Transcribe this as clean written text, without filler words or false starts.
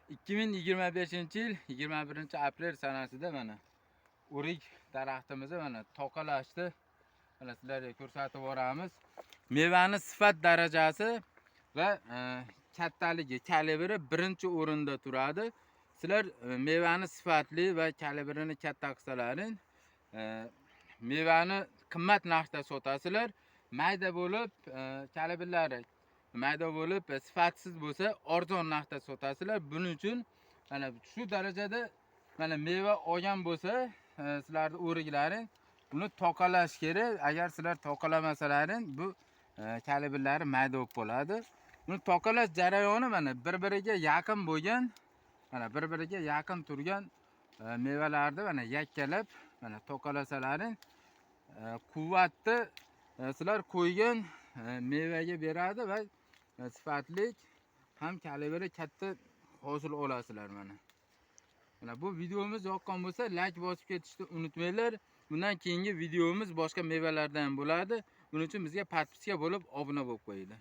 2025-yil 21 aprel sanasida mana o'rik daraxtimizni mana tokalashni mana sizlarga ko'rsatib boramiz. Mevani sifat darajasi va kattaligi, kalibri birinchi o'rinda turadi. Sizlar mevani sifatli va kalibrini katta qilsalaring, mevani qimmat narxda sotasizlar. Mayda bo'lib, kalibrlari mayda bo'lib, sifatsiz bo'lsa, arzon narxda sotasizlar. Buning uchun mana shu darajada mana meva olgan bo'lsa, sizlarni o'riklaring, uni tokalash kerak. Agar sizlar tokalamasalaring, bu kalibrlari mayda bo'lib qoladi. Buni tokalash jarayoni mana bir-biriga yaqin bo'lgan, mana bir-biriga yaqin turgan mevalarni mana yakkalab mana tokalasalaring, quvvatni sizlar qo'ygan mevaga beradi va sifatli ham kalibri katta hosil olasizlar mana. Mana bu videomiz yoqqan bo'lsa, like bosib ketishni unutmanglar. Bundan keyingi videomiz boshqa mevalardan bo'ladi. Buning uchun bizga подписка bo'lib, obuna bo'lib qo'yinglar.